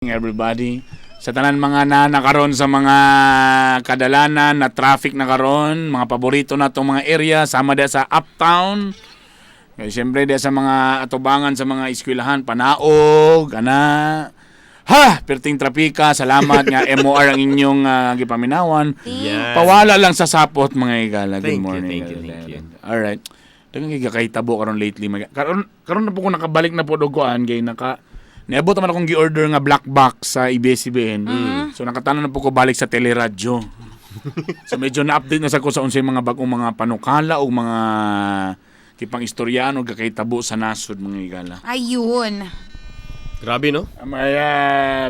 Everybody. Sa tanan mga na nakaron sa mga kadalanan na traffic na karon, mga paborito na itong mga area, sama da sa Uptown. Kaya siyempre da sa mga atubangan sa mga eskwelahan, Panaog, ana. Ha, perting trapika, salamat nga MOR ang inyong gipaminawan. Yan. Pawala lang sa sapot, mga igala. Good Thank you, morning. thank you, thank you. Alright. Daghang kay kakahitabo karon lately. Karon na po ko nakabalik na po og kuan kay naka niabot naman akong gi-order nga black box sa ABS-CBN. So nakatanan na po ko balik sa teleradyo. So medyo na-update na sa ko sa unsay mga bagong mga panukala o mga kipang istoryahan o kakahitabo sa nasod, mga igala. Ayun. Grabe, no? May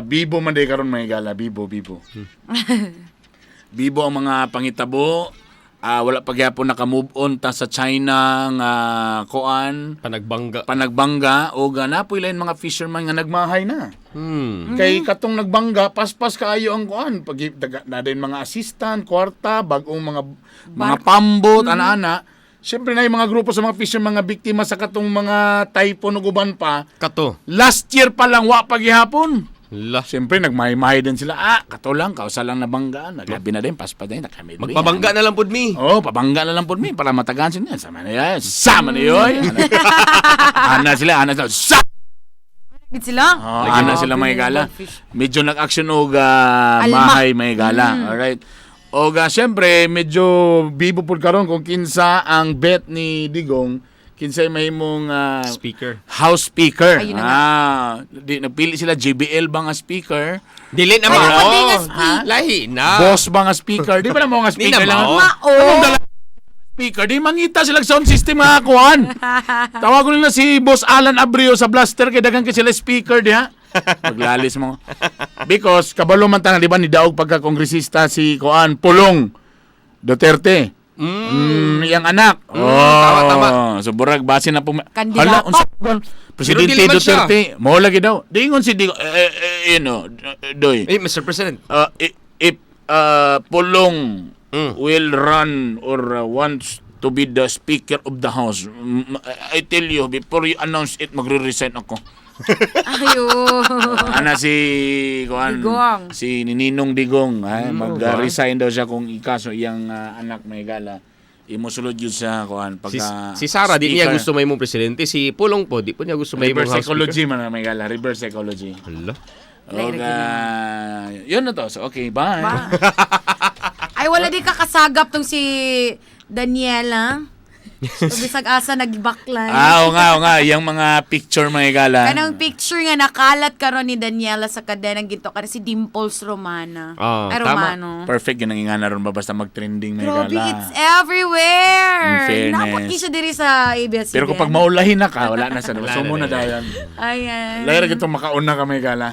bibo man day karon, mga igala, bibo, bibo. Bibo ang mga pangitabo. Wala pa gyapon naka-move on ta sa China nga koan Panagbangga. Panagbangga o napoy lain mga fisherman nga nagmahay na. Kay katong nagbangga, paspas kaayo ang kuan pag na din mga assistant, kwarta, bagong mga pambot, ana-ana. Siyempre na yung mga grupo sa mga fisherman nga biktima sa katong mga typhoon ug uban pa. Kato. Last year pa lang wa pa gihapon. La. Siyempre, nagmahay-mahay din sila. Ah, kato lang, kausa lang nabanggaan. Nagabi na din, paspa din, nakamid. Magpabangga na lang pud mi. Oo, oh, pabangga na lang po mi para matagaan sila. Sama na yan. Sama na yun. Ana sila, ana sila. Sa! Gid sila. Oh, ana sila, mga gala. Medyo nag-action og Alma. mahay, mga gala. Alright. Og siyempre, medyo bibo pud karon kung kinsa ang bet ni Digong, kinsay mahimong Speaker. House Speaker. Ayun na nga. Ah, di, nagpili sila JBL ba nga speaker? Dili na Ay, mao. ako di nga speaker. Lahi na. Boss ba nga speaker? Di ba na mo nga Di speaker na lang? mao. Mao. Anong dala speaker? Di mangita sila sound system mga kuan. Tawagon nila si Boss Alan Abrio sa Blaster kay daghan kay sila speaker diha. Maglalis mo. Because kabalo man tanan, di ba, ni daog pagka kongresista si kuan Pulong Duterte. Iyang anak. Oh, Tama, tama. So burag base na po. Kandidato. Hala, unsa kuan? Presidente Pero dili man siya. Duterte, mo lagi daw. Diingon si Digo, Doy. Eh, Mr. President. If Pulong will run or wants to be the Speaker of the House, I tell you, before you announce it, magre-resign ako. Ayun. Ana si kuan, Digong. si Ninong Digong, ay mag-resign daw siya kung ikaso iyang anak may gala. Imusulod yun sa kuan Si, pagka si Sara, di niya speaker. gusto may mong presidente. Si Pulong po, di po niya gusto may mong Reverse House Speaker. psychology man na may gala, reverse psychology. Hala. Og, yun na to. So okay, bye. Ba? Ay, wala di kakasagap tong si Daniela. So, bisag asa nagbackline. Ah, oo nga. Yung mga picture, mga gala. Kanang picture nga nakalat karon ni Daniela sa kadenang ginto karon si Dimples Romana. Ah, Ay, tama. Romano. Perfect yun ang ingana ron ba basta mag-trending, mga Grabe, gala. it's everywhere. In fairness. Napot siya diri sa ABS-CBN. Pero kapag maulahin na ka, wala na sa Wala So na, muna wala na. dayon. Ayan. Layar itong makauna ka, mga gala.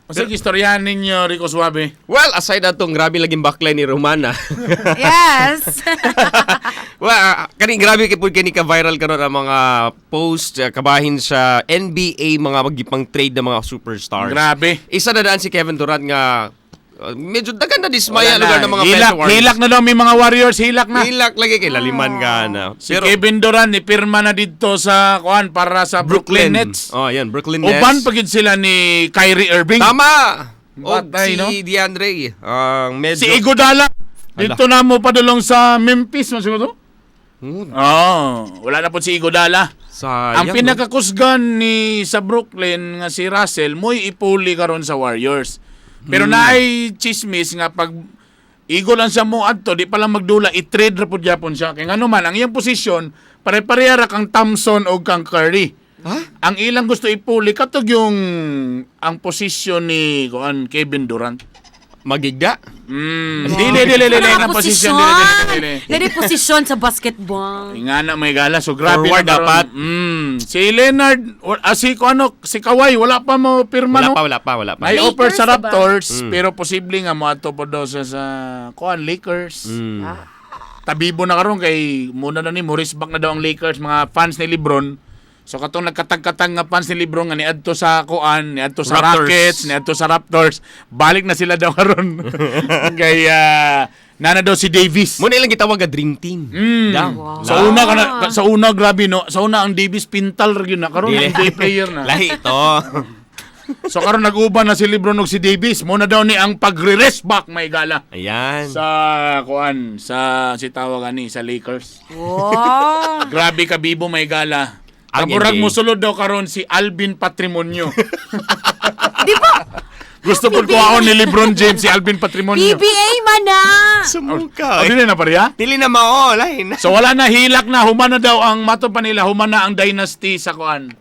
Unsa istoryahan ninyo, Rico Suave? Well, aside atong grabe laging backline ni Romana. Yes. Well, kani grabe kay pud kani ka viral karon ang mga post kabahin sa NBA, mga magipang trade ng mga superstars. Grabe. Isa na daan si Kevin Durant nga medyo dagan na dismaya Wala na. lugar ng mga Hilak, fans sa Warriors. hilak na daw may mga Warriors, hilak na. Hilak lagi kay laliman ka na. Si Kevin Durant ni pirma na dito sa kuan para sa Brooklyn Nets. Oh, yan, Brooklyn Nets. Uban pa gyud sila ni Kyrie Irving. Tama. O Batay, si no? DeAndre, ang medyo Si Iguodala. Dito na mo padulong sa Memphis, man siguro. Oh, wala na po si Iguodala. Sayang, Ang no? pinakakusgan ni sa Brooklyn nga si Russell mo'y ipuli karon sa Warriors. Pero naay chismis nga pag igo lang siya mo adto, di pa lang magdula, i-trade ra pud gyapon siya. Kay ngano man ang iyang posisyon pare-pareha ra kang Thompson o kang Curry. Ha? Ang ilang gusto ipuli katog yung ang posisyon ni kuan Kevin Durant. Magigda? Dili dili dili Wala ang ka posisyon, posisyon. dili dili dili. Dili posisyon sa basketball. Nga na may gala. So grabe Forward na karon. dapat. Si Leonard, si ano, si Kawhi wala pa mo pirma, Wala no. pa, wala pa, wala pa. May Lakers, offer sa diba? Raptors, pero posible nga moadto po daw siya sa kuan Lakers. Tabibo na karon kay muna na ni Maurice back na daw ang Lakers, mga fans ni LeBron. So katong nagkatag-katag nga fans ni LeBron nga niadto sa kuan, niadto sa Raptors. Rockets, niadto sa Raptors, balik na sila daw karon. Kay nana daw si Davis. Muna ilang gitawag nga dream team. Daw. Wow. Sa una kana sa una grabe, no. Sa una ang Davis pintal ra gyud na, karon Dili. NBA player na. Lahi to. So karon nag-uban na si LeBron ug si Davis. Mo na daw ni ang pagre-rest back, may gala. Ayan. Sa kuan, sa si tawag ani sa Lakers. Wow. Grabe ka bibo, may gala. Ang Kaburag NBA. mosulod daw karon si Alvin Patrimonio. Di ba? Gusto po kuhaon ni LeBron James si Alvin Patrimonio. PBA man na. Sumuka. O, dili na pareha? Dili na mao, lain na. So wala na, hilak na, human na daw ang mato pa nila, human na ang dynasty sa kuan.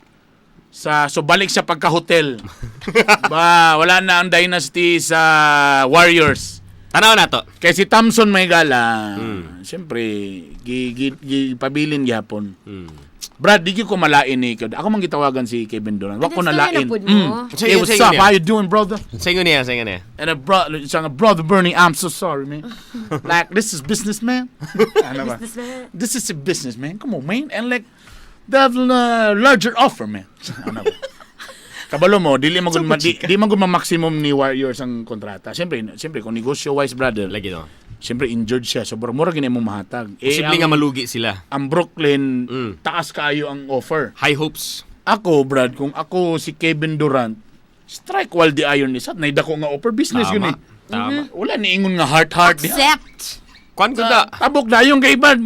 Sa so balik sa pagka-hotel. Ba, wala na ang dynasty sa Warriors. Tanaw na to. Kay si Thompson may gala. Siyempre, gi, gi, gi pabilin gihapon. Brad, di gyud ko malain ni Kevin. Ako man gitawagan si Kevin Durant. Wa ko Ano, story nalain. na pud mo? Sa Hey, inyo, what's sa inyo up? niya. How you doing, brother? Sa inyo niya, sa inyo niya. And a brother, siya nga, "Brother Bernie, I'm so sorry, man. Like, this is business, man." Ano ba? Businessman. "This is a business, man. Come on, man. And like, they have a larger offer, man." Ano ba? Kabalo mo, dili man gud di man gud ma-maximum ni Warriors ang kontrata. Siyempre, siyempre kung negosyo wise, brother, Lagi no. siyempre injured siya. So mura gini mo mahatag. Eh, Posible nga malugi sila. Ang Brooklyn, taas kaayo ang offer. High hopes. Ako, Brad, kung ako si Kevin Durant, strike while the iron is hot. Naidako nga offer, business yun eh. Tama. Wala ni ingon nga heart heart diha. Accept. Kuan ko da. Tabok dayon kay iba.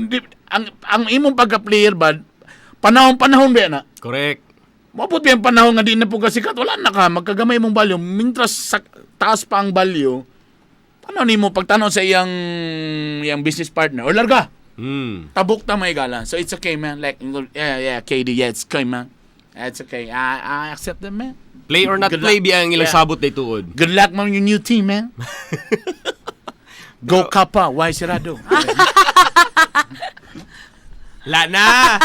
Ang imong pagka-player ba, panahon-panahon ba na? Correct. Mabot ba yung panahon nga di na po kasikat, wala na ka, magkagamay mong value. Mintras sa, taas pa ang value, paano nimo pagtanaw sa iyang business partner? Or larga, tabok ta may gala. So it's okay, man. Like, yeah, KD, yeah, it's okay, man. It's okay. I accept it, man. Play or not Good play luck. biya ang ilang sabot day tuod. Good luck, man, your new team, man. Go Kapa, why Sarado? La na.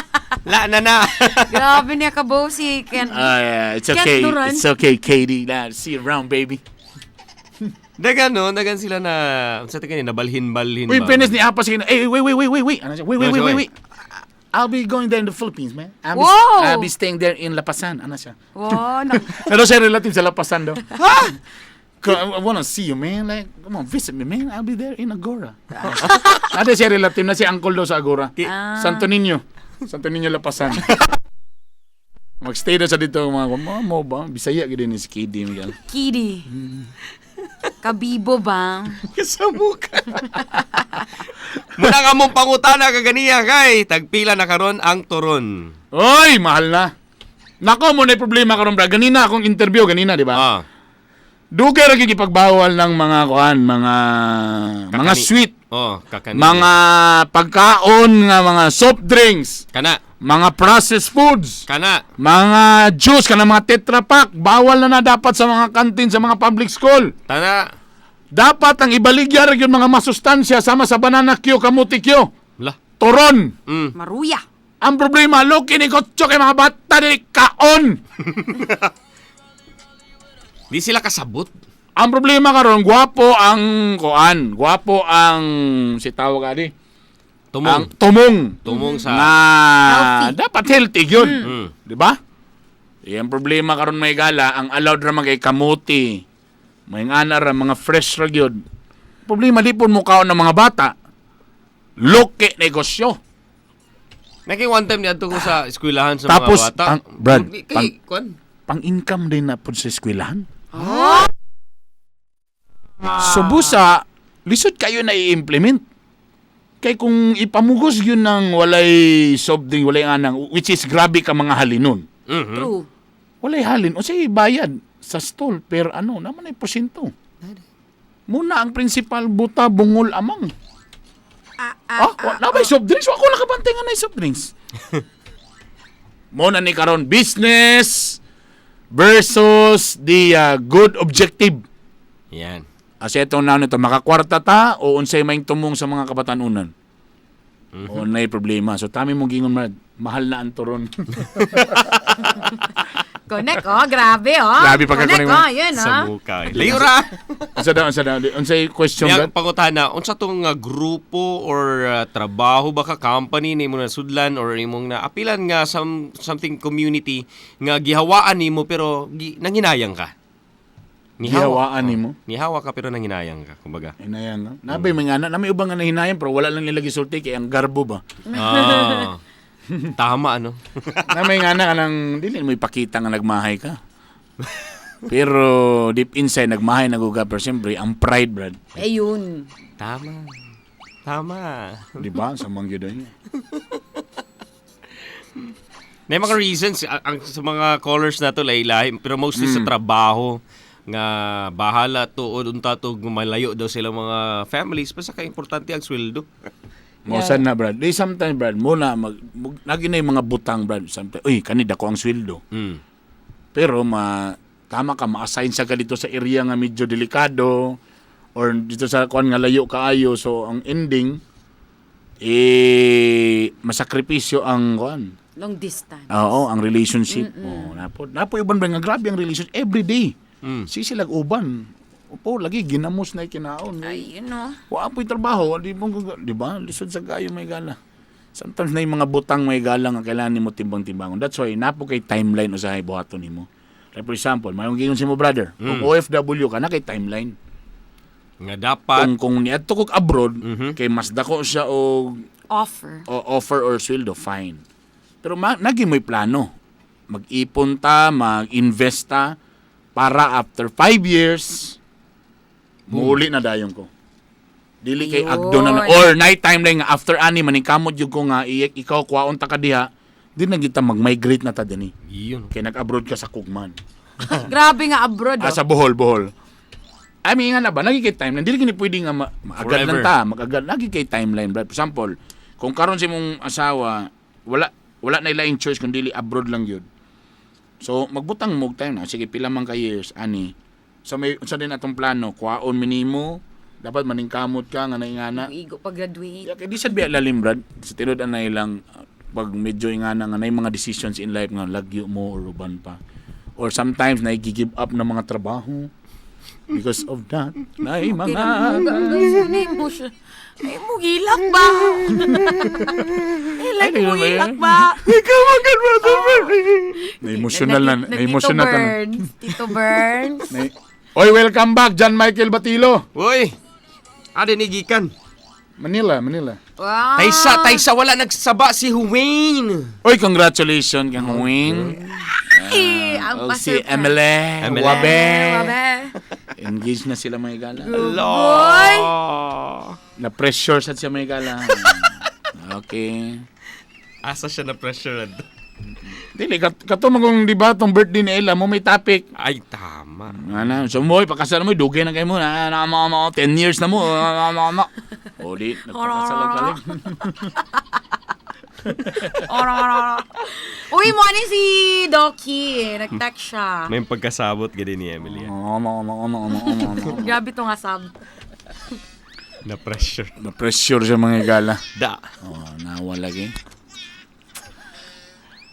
La na na. Grabe niya ka si Ken. Yeah, it's Ken okay. Duran. It's okay, KD. Nah, see you around, baby. Dagan no, dagan sila na sa tingin nabalhin-balhin Uy, ba? finish ni Apa sige na. Hey, wait, wait, wait, wait, wait. Ano siya? Wait, wait, wait, wait, wait. I'll be going there in the Philippines, man. Whoa! I'll be staying there in Lapasan. Ano siya? Wow, Pero siya relative sa Lapasan daw. Ha? I wanna see you, man. Like, come on, visit me, man. I'll be there in Agora. Nade siya relative na si uncle daw sa Agora. Santo Niño. Santo Niño Lapasan. Magstay daw sa dito mga mo, mo ba? Bisaya gid ni si KD Miguel. Kidi. Kabibo ba? Kasamuka. Muna ka mong pangutana kaganiya kay tagpila na karon ang turon. Oy, mahal na. Nako mo na problema karon, bra. Ganina akong interview ganina, di ba? Ah. Dugay ra gyud ipagbawal ng mga kuan, mga Kakani. sweet, Oh, kakani. mga pagkaon nga mga soft drinks, kana, mga processed foods, kana. mga juice kana mga Tetra Pak, bawal na na dapat sa mga kantin sa mga public school. Tana. Dapat ang ibaligya ra gyud mga masustansya sama sa banana Q, kamuti Q, La. turon. Maruya. Ang problema, loki ni kotso kay mga bata di kaon. Di sila kasabot. Ang problema karon, gwapo ang kuan, gwapo ang si tawag ani, Tumong. ang tumong. Tumong sa Na Healthy. dapat healthy yun. Di ba? Ang problema karon may gala, ang allowed ra man kay kamuti. May ngana ra mga fresh ra gyud. Problema di pud mo kaon ng mga bata. Loke negosyo. Naki one time niadto ko sa eskwelahan sa Tapos, mga bata. Brad, Kay kuan. Pang-income din na pud sa eskwelahan. Subusa, lisod kayo na i-implement. Kay kung ipamugos yun ng walay soft drink, walay anang, which is grabe ka mga halinon. True. Walay halin. O sige, bayad sa stall per ano, naman ay porsyento. Muna ang principal buta bungol amang. Ah, wa na ba'y soft drinks? Wa ko nakabantay nga na soft drinks. Muna ni karon business versus the good objective. Yan. Asa ito na nito, makakwarta ta o unsay may tumong sa mga kabatanunan. O nay problema. So tami mong gingon man, mahal na ang turon. Connect, oh. Grabe, oh. Grabe pagka-connect Connect, mo. oh. Yun, Sa oh. muka. Layo ra. Unsa daw, unsay question Yang ba? pangutana, unsa tong grupo or trabaho ba ka company nimo na sudlan or imong naapilan nga something community nga gihawaan nimo pero nanghinayang ka? Gihawaan nimo? Oh, nihawa ka pero nanghinayang ka, kumbaga. Hinayang nga. Nabay mga anak, nami ubang nga nahinayan pero wala lang nila gisulti kay ang garbo ba. Ah. Tama ano. Na may nga anak kanang dili mo ipakita nga nagmahay ka. Pero deep inside nagmahay na guga, pero siyempre ang pride, Brad. Ayun. Tama. Tama. Di ba? Sa mga gyud niya. May mga reasons ang sa mga callers na to, lahi-lahi, pero mostly sa trabaho nga bahala tuod unta to, malayo daw sila mga families, basta kay importante ang sweldo. Mo sad na, Brad. Di sometimes, Brad, muna mag lagi na yung mga butang, Brad. Sometimes, uy, kani dako ang sweldo. Pero ma tama ka, ma-assign sa ka dito sa area nga medyo delikado or dito sa kuan nga layo kaayo, so ang ending eh masakripisyo ang kuan. Long distance. Oo, ang relationship. Oh, napo napo uban ba nga grabe ang relationship every day. Si sila uban. Opo, lagi ginamos na kinaon. Ay, you know. Wa po'y trabaho, di mo di ba? Lisod sa gayo may gala. Sometimes na yung mga butang may gala nga kailangan nimo timbang-timbangon. That's why napo kay timeline usahay buhaton nimo. Like for example, mayong giingon si mo brother, kung OFW ka na kay timeline. Nga dapat Kung niadto kog abroad, kay mas dako siya og Offer. o offer or sweldo, fine. Pero naging mo'y plano. Mag-ipon ta, mag-invest ta, para after 5 years, muuli na dayon ko. Dili kay Ayun. agdo na or night time lang nga after ani maningkamot jud ko nga iyek ikaw kwaon ta ka diha, di na kita mag-migrate na ta dinhi. Yun. Kay nag-abroad ka sa Kugman. Grabe nga abroad. Ah, Oh. sa Bohol, Bohol. I mean, nga na ba, nagi kay timeline. Dili kini pwede nga maagad lang Forever. ta, magagad lagi kay timeline, brad. For example, kung karon si mong asawa, wala wala na ilaing choice kung dili abroad lang yun. So, magbutang mo og time na. Sige, pila man ka years, ani. So, may unsa din atong plano, kwaon minimo, dapat maningkamot ka nga naingana. Igo pag-graduate. Yeah, kay di sad biya lalim, brad. Sa tinud anay lang pag medyo ingana nga nay mga decisions in life nga lagyo mo or uban pa. Or sometimes na give up na mga trabaho because of that. Nay mga Ay, mo siya. Ay, mo gilak ba? Ay, like Ay, mo ganun ba yun? gilak ba? Ikaw man gud, brother. Na emotional na, na emotional Tito na. Burns. Tito Burns. Oy, welcome back John Michael Batilo. Uy. Ade ni gikan. Manila, Manila. Wow. Taysa, taysa wala nagsaba si Wayne. Oy, congratulations kang Wing. Ay, ang O si pa-surprise. Emily, Emily. Wabe. Wabe. Engaged na sila mga gala. Boy. Na pressure sad siya may gala. Okay. Asa siya na pressure? Dili kato man kung di ba tong birthday ni Ella mo may topic. Ay, tama. Ana, so mo pakasal mo dugay na kay mo na na mo mo 10 years na mo. Na, na, na. O di nagpakasal ang kalim. Ora, ora, ora. Uy, mo ani si Doki. Nag-text siya. May pagkasabot gani ni Emily. Mo mo mo mo mo mo. Grabe to nga sab. Na pressure. Na pressure siya mga gala. Da. Oh, nawala lagi.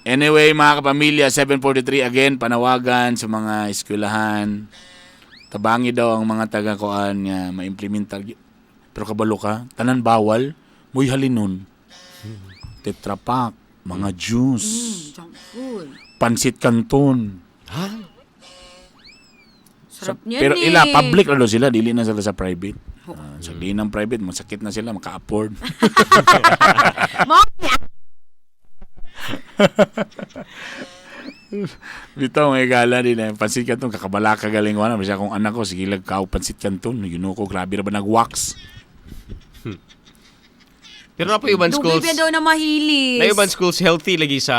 Anyway, mga kapamilya, 7:43 again, panawagan sa mga eskwelahan. Tabangi daw ang mga taga-kuan nga ma-implementar. Pero kabalo ka, tanan bawal, muy halinon. Tetra Pak, mga juice, Junk food. pansit canton. Ha? Sarap niyan Pero eh. ila, public na daw sila, dili na sila sa private. Ah, sa di ng private, masakit na sila, maka-afford. Mo, Bitaw may gala din eh. Pansit canton, kakabala ka galing wala. Bisa akong anak ko, sige lang kao pansit canton. Yun ko, grabe ra ba nag-wax? Pero na po ibang Dugay schools. pa daw na mahilis. Na ibang schools healthy lagi sa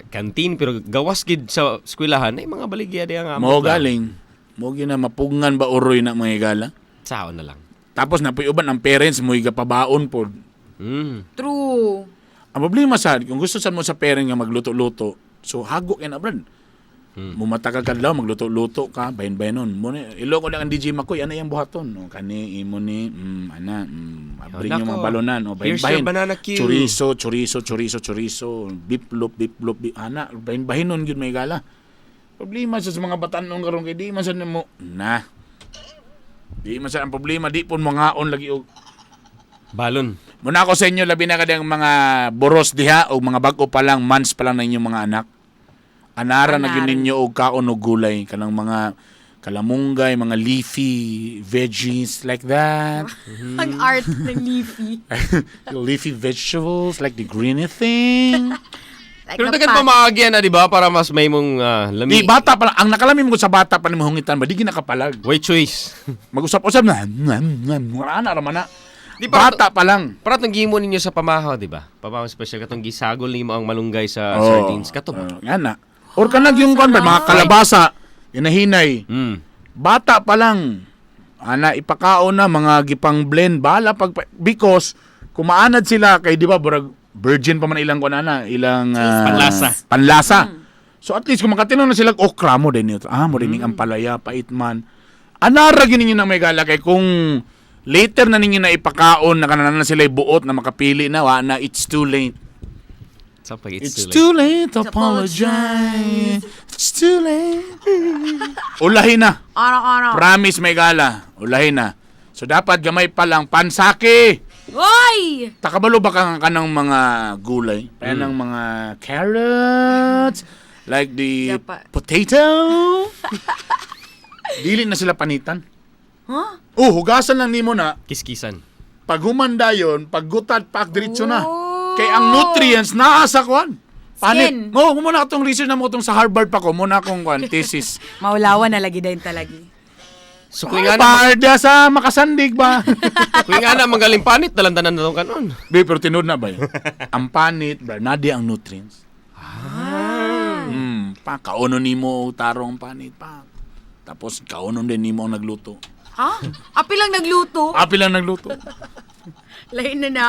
canteen pero gawas gid sa eskwelahan ay mga baligya diya nga. Mo galing. Mo gyud na mapugngan ba uroy na mga gala. Sao na lang. Tapos napuy uban ang parents mo igapabaon pod. True. Ang problema sa kung gusto sad mo sa parent nga magluto-luto, so hago kay na, brad. Mumata ka kadlaw magluto-luto ka, bahin-bahinon. Mo ni ilo ko lang ang DJ Makoy, ana iyang buhaton. No, kani imo ni ana, abri Nako. niyo mga balonan o Here's bahin-bahin. your banana cue. Chorizo, chorizo, chorizo, chorizo, biplop, biplop, bip, ana, bahin-bahinon gyud may gala. Problema sa mga batan-on karon kay di man sad nimo na. Di man sad ang problema, di pud mangaon lagi og Balon. Muna ako sa inyo, labi na kadang mga boros diha o mga bag-o pa lang, months pa lang na inyong mga anak. Anara na gyud Anara. ninyo og kaon og gulay kanang mga kalamunggay, mga leafy veggies like that. Ang art ng leafy. Leafy vegetables like the greeny thing. Like Pero the dagan pa pat. maagyan na, di ba? Para mas may mong lami. Di bata pa lang ang nakalami mo sa bata pa nimo hungitan ba di ginakapalag. Way choice. Mag-usap-usap na. Wala na raman na. Di ba- Bata pa lang. Para itong gimo ninyo sa pamahaw, di ba? Pamahaw special katong gisagol nimo ang malunggay sa Oh, sardines kato ba? Oh, nga na. Or kanag yung kwan ba, mga kalabasa, inahinay. Bata pa lang. Ana ipakaon na mga gipang blend bala pag because kumaanad sila kay di ba burag virgin pa man ilang kuan ana ilang Panlasa. Panlasa. So at least kung makatinon na sila okra mo din ito. Ah, mo din ning ampalaya pait man. Anara gyud ninyo na may gala kay kung later na ninyo na ipakaon na kanan na sila buot na makapili na wa na, it's too late. Sa pag It's it's too too late. late to apologize. It's too late. Ulahin na. Ara-ara. Promise may gala. Ulahin na. So dapat gamay pa lang pansaki. Oy! Takabalo ba ka kanang mga gulay? Kaya ng mga carrots, like the Dapat. potato. Dili na sila panitan. Huh? Oh, hugasan lang nimo na. Kiskisan. Pag humanda yon, pag gutad pak diretso na. Oh. Kay ang nutrients naa sa kwan. Panit. Skin. Oh, muna atong research na mo itong sa Harvard pa ko, muna akong kwan thesis. Maulawan na lagi din talagi. So kung nga na, Parda sa makasandig ba? kung nga na magaling panit, dalandanan na tong kanon. Be, pero tinud na ba yun? Ang panit, bro, nadi ang nutrients. Ah. Pa, kauno nimo tarong panit, pa. Tapos kauno din nimo ang nagluto. Ha? Api lang nagluto. Api lang nagluto. Lain na na.